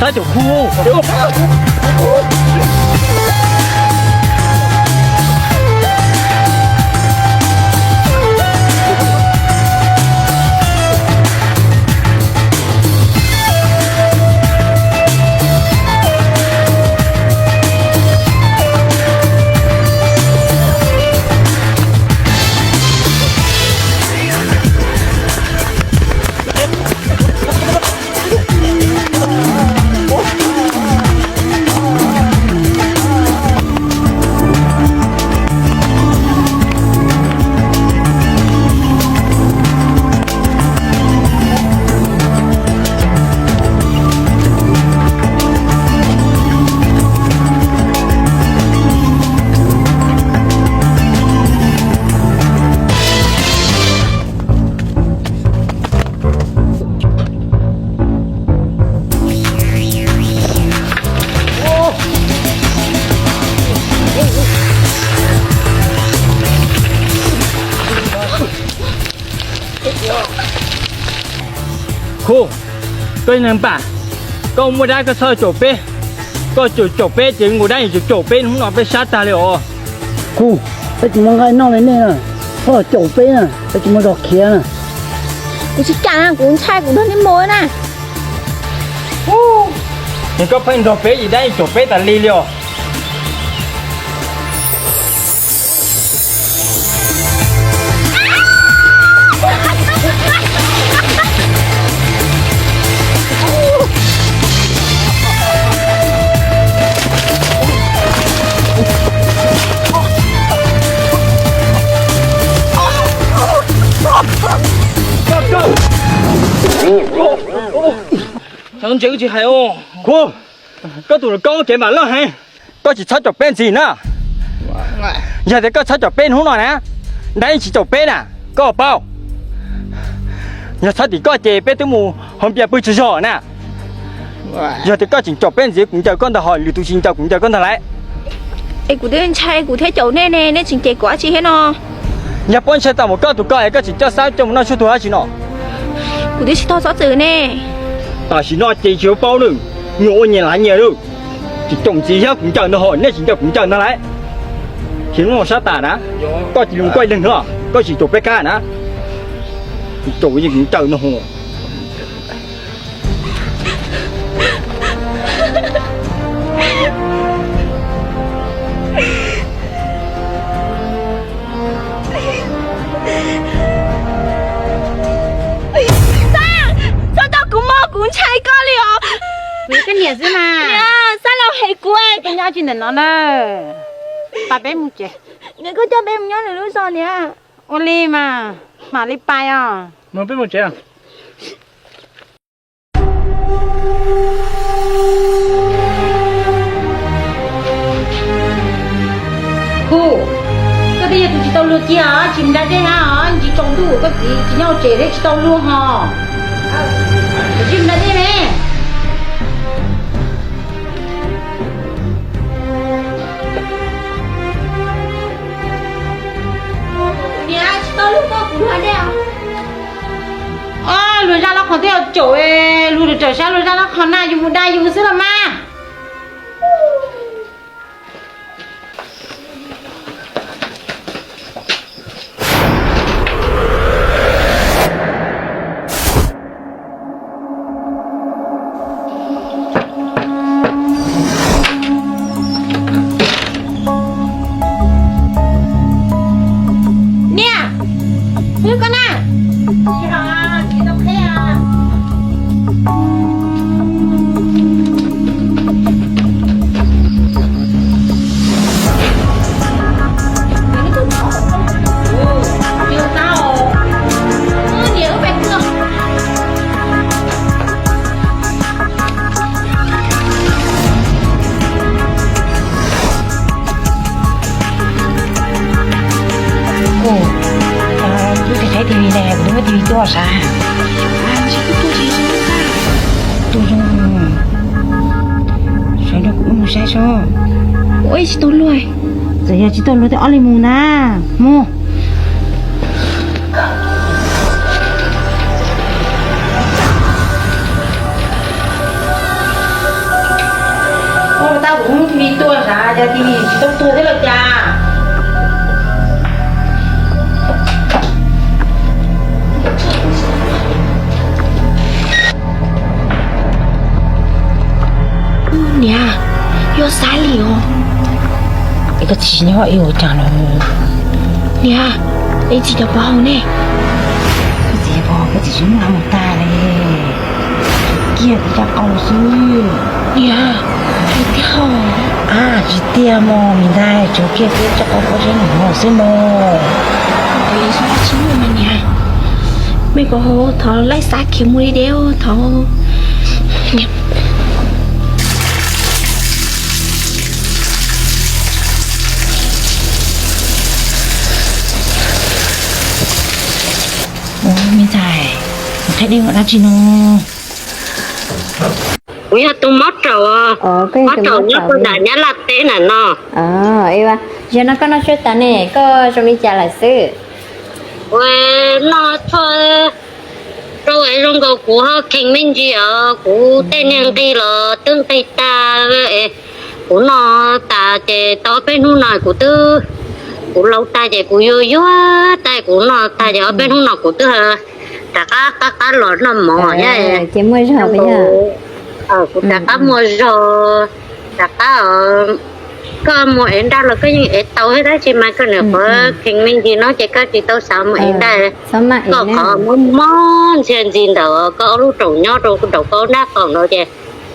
Txhab caum khu. Khu, koj neeg npam, koj muaj dab koj txhob caum peb. Koj caum caum peb ces nkaus dab yeej caum caum peb, hnub no peb sab tag li os. Khu, peb tsis muaj nqaij noj li nej na, koj caum peb na, peb tsis muaj zog khiav na. Kuv tsis kam, kuv ntshai kuv nrog nej mus na. Yog koj pheej nrog peb ces dab yeej caum peb tas li li os. Cov ntses wb tsis hais os. Khu, koj tus koob kev mam loj heev, koj tsis txhob caum peb ntxiv na. Yog tias koj txhob caum peb hnub no na, dab yeej tsis caum peb na, koj paub. Yog txhob tim koj ces peb twb mus haus npias pw tsaug zog na. Yog tias koj tseem caum peb ntxiv, kuv ncaws koj ntag hos, lwm tus tsis ncaws kuv ncaws koj ntag lauj. Es kuv twb ntshai kuv thiaj caum nej ne, nej tseem cem kuv dab tsi thiab no? Yog puab ntshai tau mus koj tus ko es koj tseem coj Xab coj mus noj tshuaj tuag dab tsi no? Kuv twb tsis tau txhob txwm ne. Tam sim no ces tsis paub lawm, nyuam ua nyias lav nyias lawm. Tsis caum ntxiv thiab kuv ncaws ntag hos, nej tsis ncaws kuv ncaws ntag lauj. Ces hnub no sab tas na, koj cia li mus koj ib leeg no, koj tsis caum peb kab na. Tsis caum kuv ncaws ntag hos. Xab, txhob coj kuv mus, kuv ntshai koj li os. Kuv yog koj niam xwb mas. Xab los hem kuv. Koj nyob tsis ntawm no na. Pab peb mus tsev. Koj coj peb mus nyob lwm lub zos niam. Ua li mas, mam li pais os. Mus peb mus tsev. Khu, koj twb yog tus tsis tau luag kiag os, tsis nrog dej hab os, ntsis tsaus ntuj koj txiv tsis nyob hauv tsev thiab tsis tau luag hos. Tsis nrog dej ne. Niam, tsis tau luag koj kuv luag dej. Luag zaj loj qhov twb yog caum, luag raws sab luag zaj loj qhov na, yus mus da yus xwb los mas. Niam, hlub koj na. Kuv twb saib T V ne, kuv twb muab T V tuaj sav. Tuaj zoo, sawv nrog kuv wb mus saib seb. Ua tsis tau luag, txawm yog tsis tau luag tej ob leeg mus na, mus. Tau kuv mus cia li tuaj sav, cas cia li tsis tau tuag thiab los cas? Niam, yog Xab li os. Es koj txiv nyob ib ua cas los? Niam, es txiv cov pov haum ne? Koj txiv cov pov haum koj txiv tsis muaj mus tag li. Kiag txiv cov qau xwb. Niam, hais tiag hos? A, tsis tiag mog, me ntxhais, tsuas kiag txiv cov qau pov haum xwb mog. Tsis muaj mas niam. Mej pov haum thov laib Xab khiav mus li deb thov. Me ntxhais, qhia dej ua dab tsi no? Kuv yog tus mob raum, mob raum nyob puag nram Nyab Laj teb ntawm no. Zaum no koj noj tshuaj tas ne, koj zoo li cas lawm xwb? Ua, noj tshuaj rau es zoo nkaus kuv ho kheev me ntsis os, kuv tej niag nqi los twb nqi tag. Kuv noj tas ces tau ob peb hnub no kuv twb, kuv laus tag ces kuv yuag yuag tag, kuv noj tag ces ob peb hnub no kuv twb rov qab qab qab los noj mov thiab. Kuv rov qab muaj zog, rov qab, koj mus ev nraj los koj yeej ev tau thiab tab sis mas koj niam qhuav kheev me ntsis no ces koj tsis tau xav mus ev nraj. Koj qhov mob mob ntxhias ntxis ntawd, koj ob lub raum nyob rau raum koj nrab qaum ntawd ces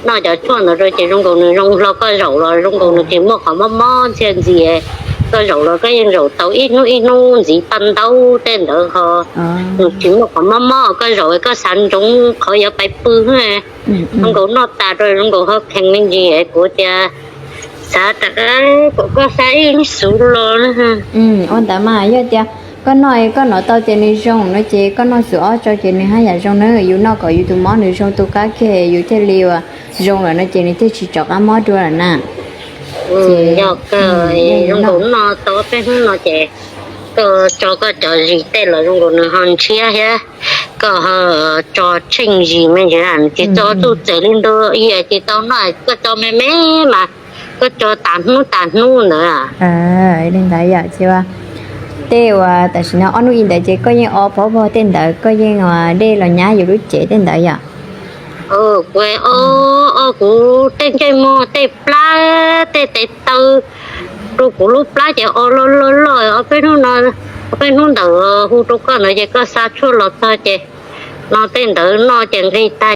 noj cov tshuaj ntawd rau ces zoo nkaus nws zoo hlo koj zaum los zoo nkaus nws tsis muaj qhov mob mob ntxhias ntxis. Koj zaum los koj yeej zaum tau ib hnub ib hnub ntxiv paj ntaub tej ntawd ho nws tsis muaj qhov mob mob, koj zaum koj xav ntsoov qhov yuav pais pw. Zoo nkaus noj tas rau zoo nkaus ho kheev me ntsis kuv tias xav tas kom koj xa ib lub xuv los. Ua ntawd mas yog tias koj noj koj hnov tau tias nws zoo no ces koj noj xuv ob tso ces nws haj yam zoo na, yus noj kom yus tus mob nws zoo tu qab kiag yus thiaj li ua zoo lawm no ces nws thiaj tsis rov qab mob dua lawm na. Yog kawg, zoo nkaus noj tau ob peb hnub no ces koj tso koj cov zis tej los zoo nkaus nws ho ntshiab thiab, koj ho tso tsheej zis me ntsis nws tsis txo txuj txwm li ntawd, tsis tau noj koj tso me me mas koj tso tas hnub tas hnub ntawd. Li ntawd yom, ces tej uas tam sim no ob hnub ib ntawd ces koj yeej o pov pog tej ntawd, koj yeej ua dej los nyab yus lub cev tej ntawd yom. Kuv o, o kuv tej ntsej muag tej plab tej tes taw, rau kuv lub plab ces o loj loj loj ob peb hnub no, ob peb hnub ntawd hu rau koj ntawd ces koj xa tshuaj los txog ces no tej ntawd noj ces nqis tag